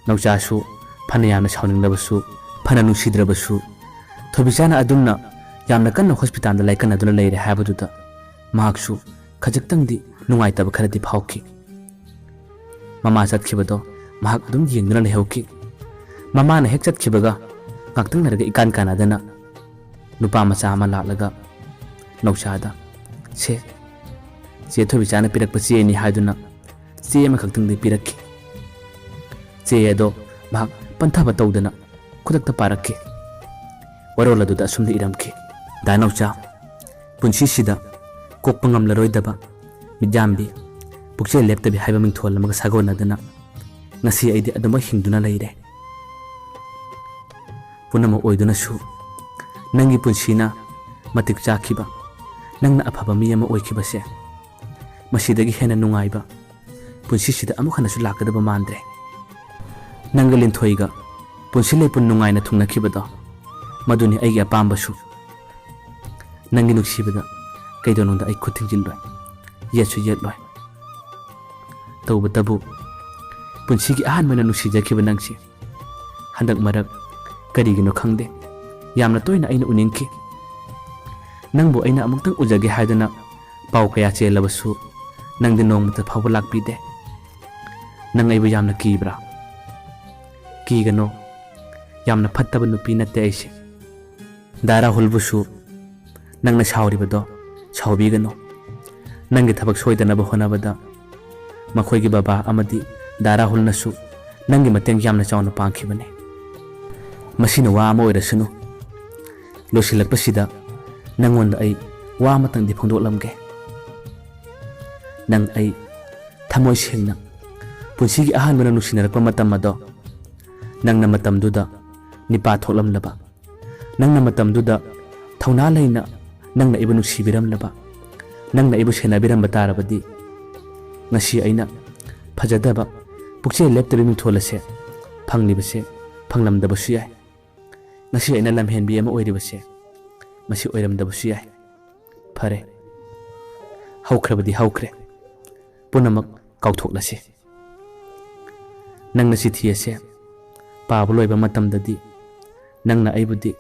ꯅꯧꯆꯥꯁꯨ ꯐꯅ ꯌꯥꯝꯅ ꯁꯥꯎꯅꯤꯡꯂꯕꯁꯨ, ꯐꯅ ꯅꯨꯡꯁꯤꯗ꯭ꯔꯕꯁꯨ, ꯊꯣꯏꯕꯤꯆꯥꯅ ꯑꯗꯨꯝꯅ ꯌꯥꯝꯅ ꯀꯟꯅ ꯍꯣꯁꯄꯤꯇꯥꯜꯗ ꯂꯥꯏꯀꯠꯅꯗꯨꯅ ꯂꯩꯔꯦ ꯍꯥꯏꯕꯗꯨꯗ ꯃꯍꯥꯛꯁꯨ ꯈꯖꯤꯛꯇꯪꯗꯤ ꯅꯨꯡꯉꯥꯏꯇꯕ ꯈꯔꯗꯤ ꯐꯥꯎꯈꯤ꯫ ꯃꯃꯥ ꯆꯠꯈꯤꯕꯗꯣ ꯃꯍꯥꯛ ꯑꯗꯨꯝ ꯌꯦꯡꯗꯨꯅ ꯂꯩꯍꯧꯈꯤ꯫ ꯃꯃꯥꯅ ꯍꯦꯛ ꯆꯠꯈꯤꯕꯒ ꯉꯥꯛꯇꯪ ꯂꯩꯔꯒ ꯏꯀꯥꯟ ꯀꯥꯟꯅꯗꯅ ꯅꯨꯄꯥ ꯃꯆꯥ ꯑꯃ ꯂꯥꯛꯂꯒ ꯅꯧꯆꯥꯗ, "ꯁꯦ, ꯆꯦ ꯊꯣꯏꯕꯤꯆꯥꯅ ꯄꯤꯔꯛꯄ ꯆꯦꯅꯤ" ꯍꯥꯏꯗꯨꯅ ꯆꯦ ꯑꯃꯈꯛꯇꯪꯗꯤ ꯄꯤꯔꯛꯈꯤ꯫ ꯆꯦ ꯑꯗꯣ ꯃꯍꯥꯛ ꯄꯟꯊꯕ ꯇꯧꯗꯅ ꯈꯨꯗꯛꯇ ꯄꯥꯔꯛꯈꯤ꯫ ꯋꯥꯔꯣꯜ ꯑꯗꯨꯗ ꯑꯁꯨꯝꯅ ꯏꯔꯝꯈꯤ: "ꯗꯥ ꯅꯧꯆꯥ, ꯄꯨꯟꯁꯤꯁꯤꯗ ꯀꯣꯛꯄ ꯉꯝꯂꯔꯣꯏꯗꯕ ꯃꯤꯠꯌꯥꯝꯕꯤ, ꯄꯨꯛꯆꯦꯜ ꯂꯦꯞꯇꯕꯤ ꯍꯥꯏꯕ ꯃꯤꯡꯊꯣꯜ ꯑꯃꯒ ꯁꯥꯒꯣꯟꯅꯗꯨꯅ ꯉꯁꯤ ꯑꯩꯗꯤ ꯑꯗꯨꯃꯛ ꯍꯤꯡꯗꯨꯅ ꯂꯩꯔꯦ꯫ ꯄꯨꯝꯅꯃꯛ ꯑꯣꯏꯗꯨꯅꯁꯨ ꯅꯪꯒꯤ ꯄꯨꯟꯁꯤꯅ ꯃꯇꯤꯛ ꯆꯥꯈꯤꯕ, ꯅꯪꯅ ꯑꯐꯕ ꯃꯤ ꯑꯃ ꯑꯣꯏꯈꯤꯕꯁꯦ, ꯃꯁꯤꯗꯒꯤ ꯍꯦꯟꯅ ꯅꯨꯡꯉꯥꯏꯕ ꯄꯨꯟꯁꯤꯁꯤꯗ ꯑꯃꯨꯛ ꯍꯟꯅꯁꯨ ꯂꯥꯛꯀꯗꯕ ꯃꯥꯟꯗ꯭ꯔꯦ꯫ ꯅꯪꯒ ꯂꯤꯟꯊꯣꯏꯒ ꯄꯨꯟꯁꯤ ꯂꯩꯄꯨꯟ ꯅꯨꯡꯉꯥꯏꯅ ꯊꯨꯡꯅꯈꯤꯕꯗꯣ, ꯃꯗꯨꯅꯤ ꯑꯩꯒꯤ ꯑꯄꯥꯝꯕꯁꯨ꯫ ꯅꯪꯒꯤ ꯅꯨꯡꯁꯤꯕꯗ ꯀꯩꯗꯧꯅꯨꯡꯗ ꯑꯩ ꯈꯨꯠ ꯊꯤꯡꯖꯤꯜꯂꯣꯏ, ꯌꯦꯠꯁꯨ ꯌꯦꯠꯂꯣꯏ꯫ ꯇꯧꯕꯇꯕꯨ, ꯄꯨꯟꯁꯤꯒꯤ ꯑꯍꯥꯟꯕ ꯑꯣꯏꯅ ꯅꯨꯡꯁꯤꯖꯈꯤꯕ ꯅꯪꯁꯦ ꯍꯟꯗꯛ ꯃꯔꯛ ꯀꯔꯤꯒꯤꯅꯣ ꯈꯪꯗꯦ, ꯌꯥꯝꯅ ꯇꯣꯏꯅ ꯑꯩꯅ ꯎꯅꯤꯡꯈꯤ꯫ ꯅꯪꯕꯨ ꯑꯩꯅ ꯑꯃꯨꯛꯇꯪ ꯎꯖꯒꯦ ꯍꯥꯏꯗꯨꯅ ꯄꯥꯎ ꯀꯌꯥ ꯆꯦꯜꯂꯕꯁꯨ ꯅꯪꯗꯤ ꯅꯣꯡꯃꯇ ꯐꯥꯎꯕ ꯂꯥꯛꯄꯤꯗꯦ꯫ ꯅꯪ ꯑꯩꯕꯨ ꯌꯥꯝꯅ ꯀꯤꯕ꯭ꯔꯥ? ꯀꯤꯒꯅꯣ, ꯌꯥꯝꯅ ꯐꯠꯇꯕ ꯅꯨꯄꯤ ꯅꯠꯇꯦ ꯑꯩꯁꯦ꯫" ꯗꯥ ꯔꯥꯍꯨꯜꯕꯨꯁꯨ ꯅꯪꯅ ꯁꯥꯎꯔꯤꯕꯗꯣ ꯁꯥꯎꯕꯤꯒꯅꯨ꯫ ꯅꯪꯒꯤ ꯊꯕꯛ ꯁꯣꯏꯗꯅꯕ ꯍꯣꯠꯅꯕꯗ ꯃꯈꯣꯏꯒꯤ ꯕꯕꯥ ꯑꯃꯗꯤ ꯗꯥ ꯔꯥꯍꯨꯜꯅꯁꯨ ꯅꯪꯒꯤ ꯃꯇꯦꯡ ꯌꯥꯝꯅ ꯆꯥꯎꯅ ꯄꯥꯡꯈꯤꯕꯅꯤ꯫ ꯃꯁꯤꯅ ꯋꯥ ꯑꯃ ꯑꯣꯏꯔꯁꯅꯨ꯫ ꯂꯣꯏꯁꯤꯜꯂꯛꯄꯁꯤꯗ ꯅꯪꯉꯣꯟꯗ ꯑꯩ ꯋꯥ ꯑꯃꯇꯪꯗꯤ ꯐꯣꯡꯗꯣꯛꯂꯝꯒꯦ꯫ ꯅꯪ ꯑꯩ ꯊꯃꯣꯏ ꯁꯦꯡꯅ ꯄꯨꯟꯁꯤꯒꯤ ꯑꯍꯥꯟꯕꯅ ꯅꯨꯡꯁꯤꯅꯔꯛꯄ ꯃꯇꯝ ꯑꯗꯣ, ꯅꯪꯅ ꯃꯇꯝꯗꯨꯗ ꯅꯤꯄꯥ ꯊꯣꯛꯂꯝꯂꯕ, ꯅꯪꯅ ꯃꯇꯝꯗꯨꯗ ꯊꯧꯅꯥ ꯂꯩꯅ ꯅꯪꯅ ꯑꯩꯕꯨ ꯅꯨꯡꯁꯤꯕꯤꯔꯝꯂꯕ, ꯅꯪꯅ ꯑꯩꯕꯨ ꯁꯦꯟꯅꯕꯤꯔꯝꯕ ꯇꯥꯔꯕꯗꯤ, ꯉꯁꯤ ꯑꯩꯅ ꯐꯖꯗꯕ ꯄꯨꯛꯆꯦꯜ ꯂꯦꯞꯇꯕꯤ ꯃꯤꯡꯊꯣꯜ ꯑꯁꯦ ꯐꯪꯂꯤꯕꯁꯦ ꯐꯪꯂꯝꯗꯕꯁꯨ ꯌꯥꯏ꯫ ꯉꯁꯤ ꯑꯩꯅ ꯂꯝꯍꯦꯟꯕꯤ ꯑꯃ ꯑꯣꯏꯔꯤꯕꯁꯦ ꯃꯁꯤ ꯑꯣꯏꯔꯝꯗꯕꯁꯨ ꯌꯥꯏ꯫ ꯐꯔꯦ, ꯍꯧꯈ꯭ꯔꯕꯗꯤ ꯍꯧꯈ꯭ꯔꯦ, ꯄꯨꯝꯅꯃꯛ ꯀꯥꯎꯊꯣꯛꯂꯁꯤ꯫ ꯅꯪꯅ ꯆꯤꯊꯤ ꯑꯁꯦ ꯄꯥꯕ ꯂꯣꯏꯕ ꯃꯇꯝꯗꯗꯤ ꯅꯪꯅ ꯑꯩꯕꯨꯗꯤ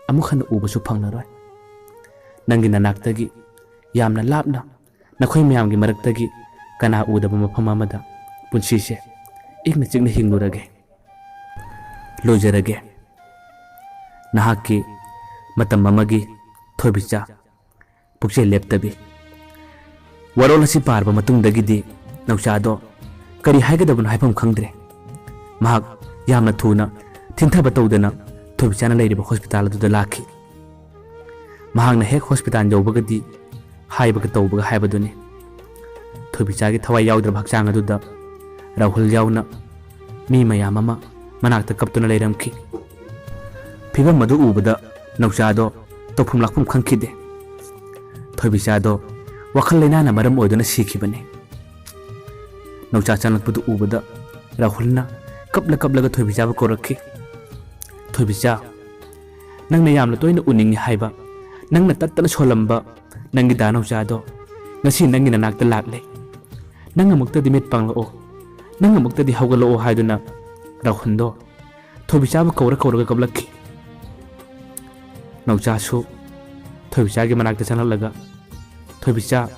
ꯑꯃꯨꯛ ꯍꯟꯅ ꯎꯕꯁꯨ ꯐꯪꯂꯔꯣꯏ꯫ ꯅꯪꯒꯤ ꯅꯅꯥꯛꯇꯒꯤ ꯌꯥꯝꯅ ꯂꯥꯞꯅ, ꯅꯈꯣꯏ ꯃꯌꯥꯝꯒꯤ ꯃꯔꯛꯇꯒꯤ ꯀꯅꯥ ꯎꯗꯕ ꯃꯐꯝ ꯑꯃꯗ ꯄꯨꯟꯁꯤꯁꯦ ꯏꯪꯅ ꯆꯤꯛꯅ ꯍꯤꯡꯂꯨꯔꯒꯦ꯫ ꯂꯣꯏꯖꯔꯒꯦ꯫ ꯅꯍꯥꯛꯀꯤ ꯃꯇꯝ ꯑꯃꯒꯤ ꯊꯣꯏꯕꯤꯆꯥ, ꯄꯨꯛꯆꯦꯜ ꯂꯦꯞꯇꯕꯤ꯫ ꯋꯥꯔꯣꯜ ꯑꯁꯤ ꯄꯥꯔꯕ ꯃꯇꯨꯡꯗꯒꯤꯗꯤ ꯅꯧꯆꯥꯗꯣ ꯀꯔꯤ ꯍꯥꯏꯒꯗꯕꯅꯣ ꯍꯥꯏꯐꯝ ꯈꯪꯗ꯭ꯔꯦ꯫ ꯃꯍꯥꯛ ꯌꯥꯝꯅ ꯊꯨꯅ ꯊꯤꯟꯊꯕ ꯇꯧꯗꯅ ꯊꯣꯏꯕꯤꯆꯥꯅ ꯂꯩꯔꯤꯕ ꯍꯣꯁꯄꯤꯇꯥꯜ ꯑꯗꯨꯗ ꯂꯥꯛꯈꯤ꯫ ꯃꯍꯥꯛꯅ ꯍꯦꯛ ꯍꯣꯁꯄꯤꯇꯥꯜ ꯌꯧꯕꯒꯗꯤ ꯍꯥꯏꯕꯒ ꯇꯧꯕꯒ ꯍꯥꯏꯕꯗꯨꯅꯤ꯫ ꯊꯣꯏꯕꯤꯆꯥꯒꯤ ꯊꯋꯥꯏ ꯌꯥꯎꯗ꯭ꯔꯕ ꯍꯛꯆꯥꯡ ꯑꯗꯨꯗ ꯔꯥꯍꯨꯜ ꯌꯥꯎꯅ ꯃꯤ ꯃꯌꯥꯝ ꯑꯃ ꯃꯅꯥꯛꯇ ꯀꯞꯇꯨꯅ ꯂꯩꯔꯝꯈꯤ꯫ ꯐꯤꯚꯝ ꯑꯗꯨ ꯎꯕꯗ ꯅꯧꯆꯥꯗꯣ ꯇꯧꯐꯝ ꯂꯥꯛꯐꯝ ꯈꯪꯈꯤꯗꯦ꯫ ꯊꯣꯏꯕꯤꯆꯥꯗꯣ ꯋꯥꯈꯜ ꯂꯩꯅꯥꯅ ꯃꯔꯝ ꯑꯣꯏꯗꯨꯅ ꯁꯤꯈꯤꯕꯅꯤ꯫ ꯅꯧꯆꯥ ꯆꯪꯂꯛꯄꯗꯨ ꯎꯕꯗ ꯔꯥꯍꯨꯜꯅ ꯀꯞꯂ ꯀꯞꯂꯒ ꯊꯣꯏꯕꯤꯆꯥꯕꯨ ꯀꯧꯔꯛꯈꯤ꯫ "ꯊꯣꯏꯕꯤꯆꯥ, ꯅꯪꯅ ꯌꯥꯝꯅ ꯇꯣꯏꯅ ꯎꯅꯤꯡꯉꯤ ꯍꯥꯏꯕ, ꯅꯪꯅ ꯇꯠꯇꯅ ꯁꯣꯜꯂꯝꯕ ꯅꯪꯒꯤ ꯗꯥ ꯅꯧꯆꯥꯗꯣ ꯉꯁꯤ ꯅꯪꯒꯤ ꯅꯅꯥꯛꯇ ꯂꯥꯛꯂꯦ꯫ ꯅꯪ ꯑꯃꯨꯛꯇꯗꯤ ꯃꯤꯠ ꯄꯥꯡꯂꯛꯑꯣ, ꯅꯪ ꯑꯃꯨꯛꯇꯗꯤ ꯍꯧꯒꯠꯂꯛꯑꯣ" ꯍꯥꯏꯗꯨꯅ ꯔꯥꯍꯨꯜꯗꯣ ꯊꯣꯏꯕꯤꯆꯥꯕꯨ ꯀꯧꯔ ꯀꯧꯔꯒ ꯀꯞꯂꯛꯈꯤ꯫ ꯅꯧꯆꯥꯁꯨ ꯊꯣꯏꯕꯤꯆꯥꯒꯤ ꯃꯅꯥꯛꯇ ꯆꯪꯂꯛꯂꯒ, "ꯊꯣꯏꯕꯤꯆꯥ,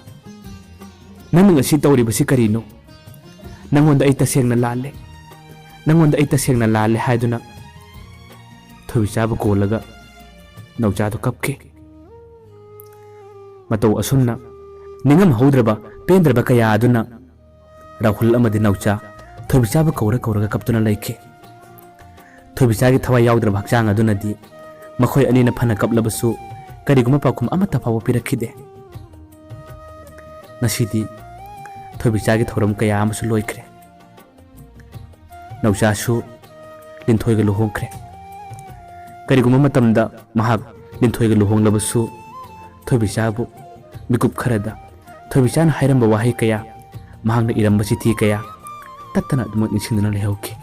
ꯅꯪꯅ ꯉꯁꯤ ꯇꯧꯔꯤꯕꯁꯤ ꯀꯔꯤꯅꯣ? ꯅꯪꯉꯣꯟꯗ ꯑꯩ ꯇꯁꯦꯡꯅ ꯂꯥꯜꯂꯦ꯫ ꯅꯪꯉꯣꯟꯗ ꯑꯩ ꯇꯁꯦꯡꯅ ꯂꯥꯜꯂꯦ" ꯍꯥꯏꯗꯨꯅ ꯊꯣꯏꯕꯤꯆꯥꯕꯨ ꯀꯣꯜꯂꯒ ꯅꯧꯆꯥꯗꯨ ꯀꯞꯈꯤ꯫ ꯃꯇꯧ ꯑꯁꯨꯝꯅ ꯅꯤꯡꯉꯝꯍꯧꯗ꯭ꯔꯕ ꯄꯦꯟꯗ꯭ꯔꯕ ꯀꯌꯥ ꯑꯗꯨꯅ ꯔꯥꯍꯨꯜ ꯑꯃꯗꯤ ꯅꯧꯆꯥ ꯊꯣꯏꯕꯤꯆꯥꯕꯨ ꯀꯧꯔ ꯀꯧꯔꯒ ꯀꯞꯇꯨꯅ ꯂꯩꯈꯤ꯫ ꯊꯣꯏꯕꯤꯆꯥꯒꯤ ꯊꯋꯥꯏ ꯌꯥꯎꯗ꯭ꯔꯕ ꯍꯛꯆꯥꯡ ꯑꯗꯨꯅꯗꯤ ꯃꯈꯣꯏ ꯑꯅꯤꯅ ꯐꯅ ꯀꯞꯂꯕꯁꯨ ꯀꯔꯤꯒꯨꯝꯕ ꯄꯥꯎꯈꯨꯝ ꯑꯃꯠꯇ ꯐꯥꯎꯕ ꯄꯤꯔꯛꯈꯤꯗꯦ꯫ ꯉꯁꯤꯗꯤ ꯊꯣꯏꯕꯤꯆꯥꯒꯤ ꯊꯧꯔꯝ ꯀꯌꯥ ꯑꯃꯁꯨ ꯂꯣꯏꯈ꯭ꯔꯦ꯫ ꯅꯧꯆꯥꯁꯨ ꯂꯤꯟꯊꯣꯏꯒ ꯂꯨꯍꯣꯡꯈ꯭ꯔꯦ꯫ ꯀꯔꯤꯒꯨꯝꯕ ꯃꯇꯝꯗ ꯃꯍꯥꯛ ꯂꯤꯟꯊꯣꯏꯒ ꯂꯨꯍꯣꯡꯂꯕꯁꯨ ꯊꯣꯏꯕꯤꯆꯥꯕꯨ ꯃꯤꯀꯨꯞ ꯈꯔꯗ ꯊꯣꯏꯕꯤꯆꯥꯅ ꯍꯥꯏꯔꯝꯕ ꯋꯥꯍꯩ ꯀꯌꯥ, ꯃꯍꯥꯛꯅ ꯏꯔꯝꯕ ꯆꯤꯊꯤ ꯀꯌꯥ ꯇꯠꯇꯅ ꯑꯗꯨꯃꯛ ꯅꯤꯡꯁꯤꯡꯗꯨꯅ ꯂꯩꯍꯧꯈꯤ꯫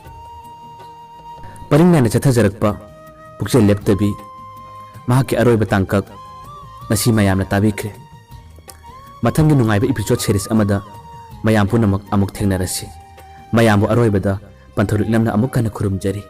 ꯄꯔꯤꯡ ꯅꯥꯏꯅ ꯆꯠꯊꯖꯔꯛꯄ ꯄꯨꯛꯆꯦꯜ ꯂꯦꯞꯇꯕꯤ ꯃꯍꯥꯛꯀꯤ ꯑꯔꯣꯏꯕ ꯇꯥꯡꯀꯛ ꯉꯁꯤ ꯃꯌꯥꯝꯅ ꯇꯥꯕꯤꯈ꯭ꯔꯦ꯫ ꯃꯊꯪꯒꯤ ꯅꯨꯡꯉꯥꯏꯕ episode series ꯑꯃꯗ ꯃꯌꯥꯝ ꯄꯨꯝꯅꯃꯛ ꯑꯃꯨꯛ ꯊꯦꯡꯅꯔꯁꯤ꯫ ꯃꯌꯥꯝꯕꯨ ꯑꯔꯣꯏꯕꯗ ꯄꯟꯊꯧ ꯂꯤꯛꯂꯝꯅ ꯑꯃꯨꯛ ꯍꯟꯅ ꯈꯨꯔꯨꯝꯖꯔꯤ꯫